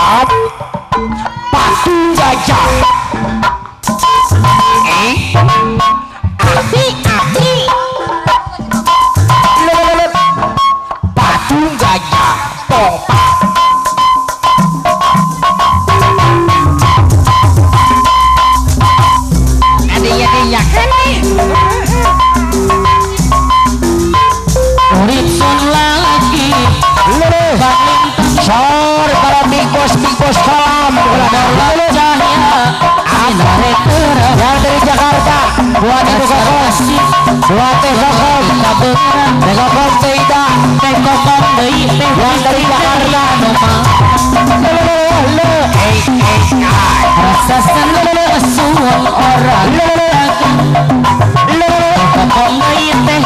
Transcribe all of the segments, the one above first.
Up Batu gajah. Ahi ahi. Batu gajah pompa. Adinya kene. Urip sun lagi. Sor para big boss kolam. Yang dari Jakarta buat Ibu Kokom, buat Teh Kokom, Teh Kokom Teh Ida, Teh Kokom deui teh yang dari Jakarta. Rasa seneng suwun ora Teh Kokom deui teh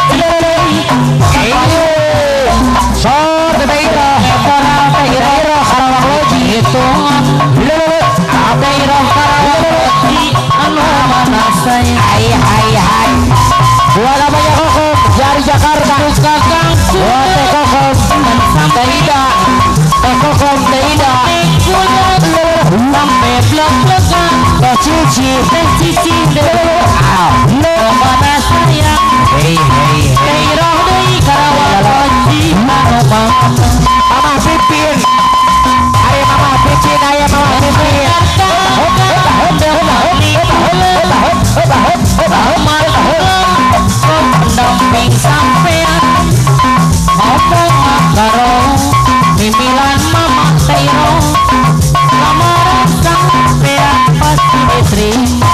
Sor Teh Ida, Teh Ida Karawang Loji itu Teh Ida Karawang Loji anu mana saya. Hai hai hai. Buat abangnya Kokom dari Jakarta. Buat Teh Kokom Teh Ida, Teh Kokom Teh Ida. Sampai blok-blokan Teh Cici, Teh Cici mana saya. Hei hei Teh Iroh deui Karawang Loji anu mana. Mama Pipin. Ari Mama Pipin, aya Mama Pipin. Pendamping sampean ngomong karo mimilan Mama Teh Iroh lamaran sampean pasti diterima.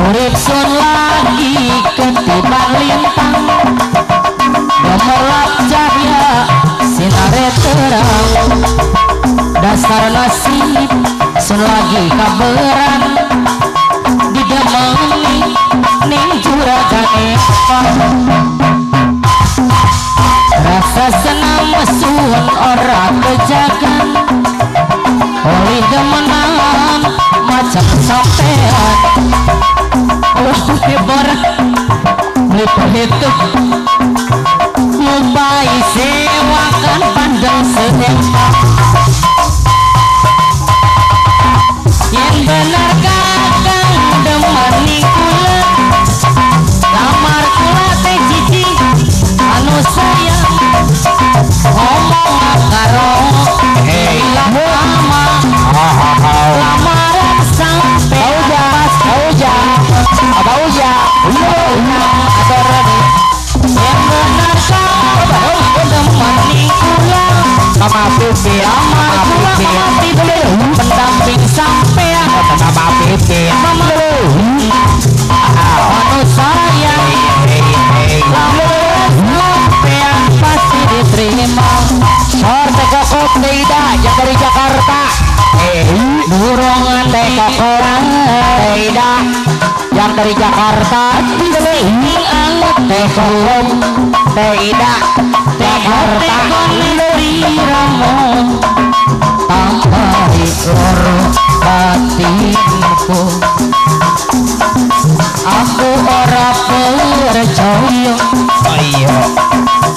Urip sun lagi ketiban lintang gemerlap cahaya sinare terang dasar nasib sun lagi kaberan didemeni ning juragane. Rasa senang sun ora kejagan oleh demenan macam sampean. Oh hebar beli itu ngupai sewakan pandang setempat. Yang benar kakang demani kula lamar kula Teh Cici anu sayang ngomong karo mama lamaran sampai Auja Auja yang benar kakang demani kula Mama Pipi, lamar kula Mama Pipi pendamping sampean Mama Pipi Mama anu sayang lamaran sampean pasti diterima. Sor Teh Kokom Teh Ida yang dari Jakarta. Burongan Teh Kokom Teh Ida yang dari Jakarta. Teh Kokom Teh Ida Jakarta. Tambahi loro batinku aku ora percaya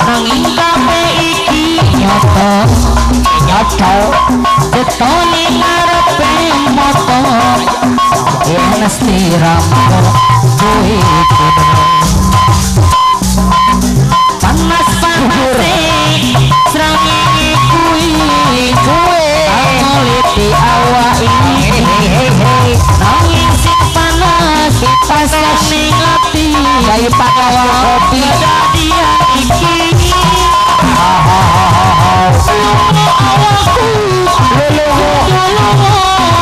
nanging kabeh iki nyata Nyata cetone ngarepe mata yen mesti rampung kuwi panas panase srengenge kuwi kuwi nguliti awak iki nanging sing panas pas ning ati dari pakai kopi kedadian iki awakku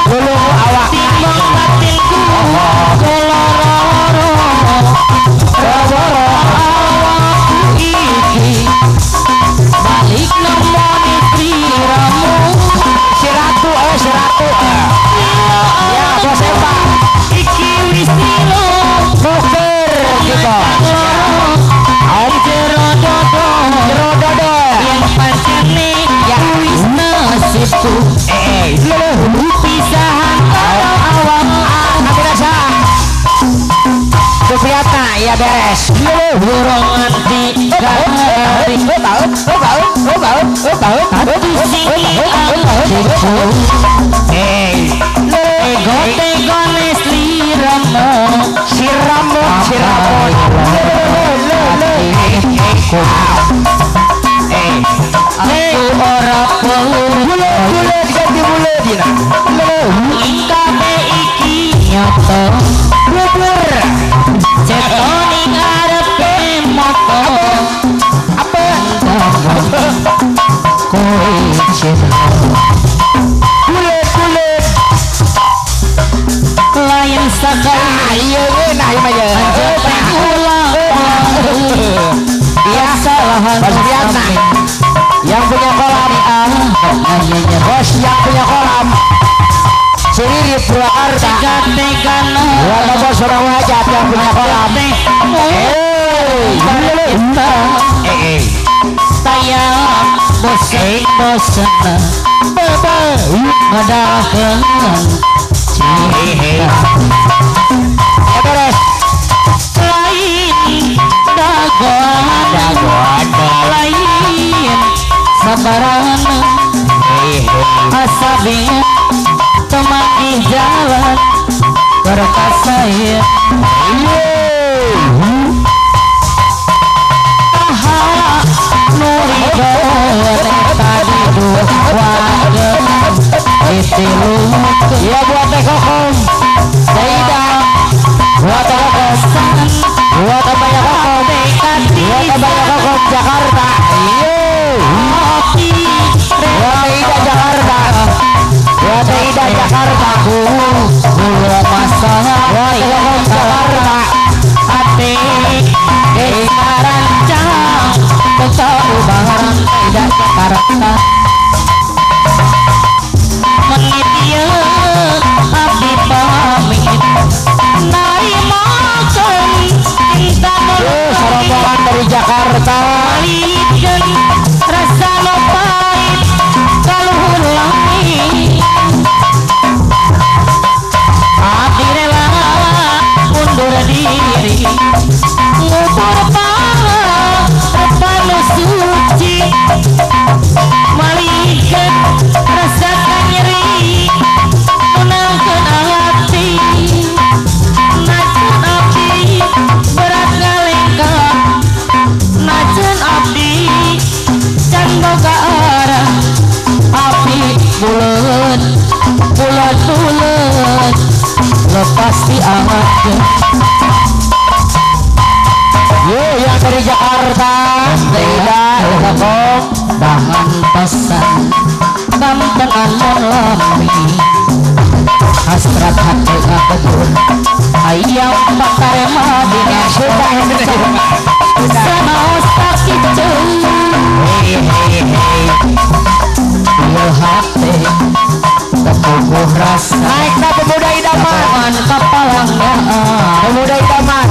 luluh awak timbang batinku loro-loro awakku iki balik nemoni sliramu si ratu si ratu ya bos Eva iki wis lilo nuker gitu om jero dodo jero dodo yen pancene ya wis nasibku pisahan karo awak tapi rasa Supriyatna ya Ya beres. Burung nganti garing. Ego-tego sliramu, siramu, siramu. Aku ora perlu bule diganti bule dina. Kabeh iki nyata bubur. Ceto ning arepe moto. Apa? Kowe cinta. Bulet-bulet. Lain sekali. Iya nah iya. Iya salahan. Bos Biasa yang punya kolam, bos yang punya kolam Siriri Purwakarta. Buat bos orang wajat yang punya kolam. Sayang bosen bosen ngadakan cinta. Beres. Lain dagoan, dagoan lain sabaran. Asa bingung teman di jalan berkasih. Ya buat Teh Kokom, Teh Ida, buat Teh Kokom, buat Abaya Kokom, buat Abaya Kokom Jakarta. Buat Teh Ida Jakarta, buat Teh Ida Jakarta, buat Teh Kokom Jakarta. Tidak Jakarta. Menit ieu abdi pamit narimakeun cinta nu serombongan dari Jakarta. Malikeun rasa nu pahit kaluhur langit. Abdi rela mundur diri ngubur pangarepan suci. Malikeun rasa nyeri menangkeun hati. Najan abdi berat ngalengkah, najan abdi can boga arah. Abdi buleut buleut buleut lepas diangkat. Yo yang dari Jakarta, Ida, Kokom, bahan pesan kamtengan mun lami. Hasrat hati ngakebur ayam bakar madina. Sanaos sakitu ieu hate tepuguh rasa. Naikna pemuda idaman, kapalangnya pemuda idaman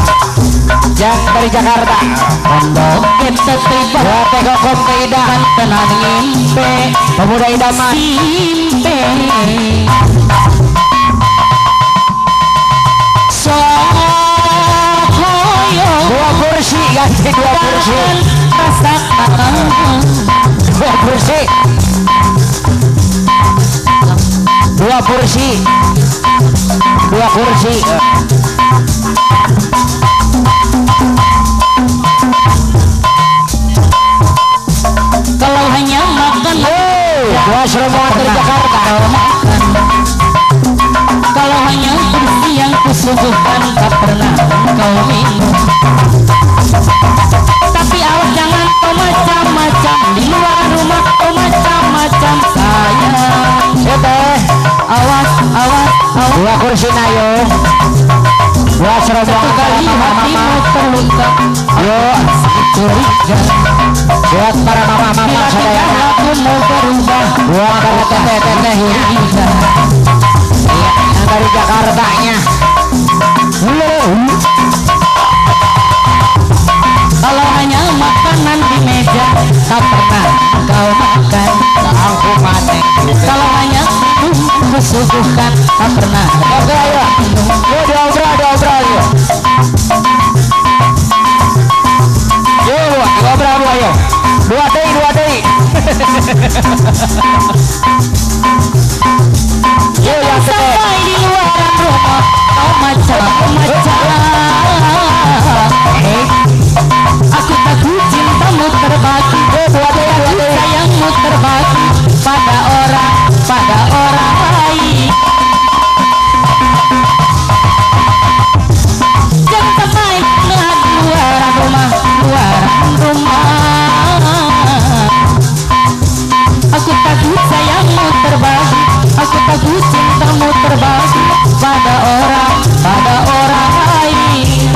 yang dari Jakarta. Pondok tetiba buat Teh Kokom Teh Ida, tenang ngimpe pemuda idaman simpe. Dua kursi ganti dua kursi, dua kursi, dua kursi, dua kursi. Kalau hanya makan dua serombongan dari Jakarta. Kalau hanya kursi yang kusuguhkan tak pernah kau minum. Tapi awas jangan kau macam-macam di luar rumah, kau macam-macam sayang. Teh, awas, awas, awas. Dua kursi nayo, dua serombongan kali hatimu terluka. Yuk, curiga. Buat para mama-mama sadayana, aku mau berubah. Buat para teteh-tetehnya, iya, yang dari Jakartanya. Kalau hanya makanan di meja tak pernah kau makan. Kalau hanya kusuguhkan tak pernah. Oke, ayo. Yuk diobrol, diobrol yuk. Jangan sampai di luar rumah kau macam-macam. Aku takut cintamu terbagi, takut sayangmu terbagi pada orang lain. Jangan sampai di luar rumah, luar rumah. Aku takut sayangmu terbagi, aku takut cintamu terbagi pada orang lain.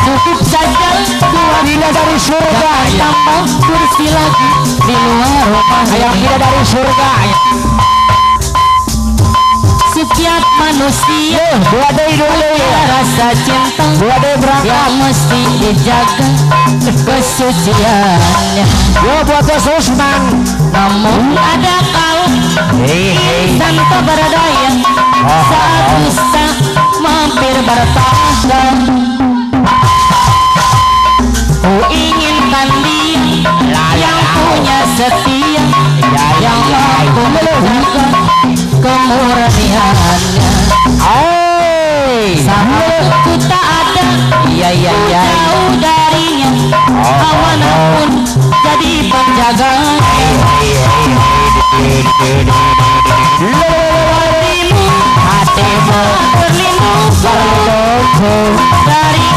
Cukup saja dua bidadari surga, tambah kursi lagi di luar rumah. Ayam bidadari surga. Setiap manusia dua deui rasa cinta, dua deui berangkat yang mesti dijaga kesuciannya. Yo buat Bos Usman. Namun ada kau insan tak berdaya saat bisa mampir bertahta. Ku inginkan dia yang punya setia, yang mampu menjaga kemurniannya. Saat ku tak ada, jauh darinya, amanah pun jadi penjaga. Hatimu, hatimu berlindung dari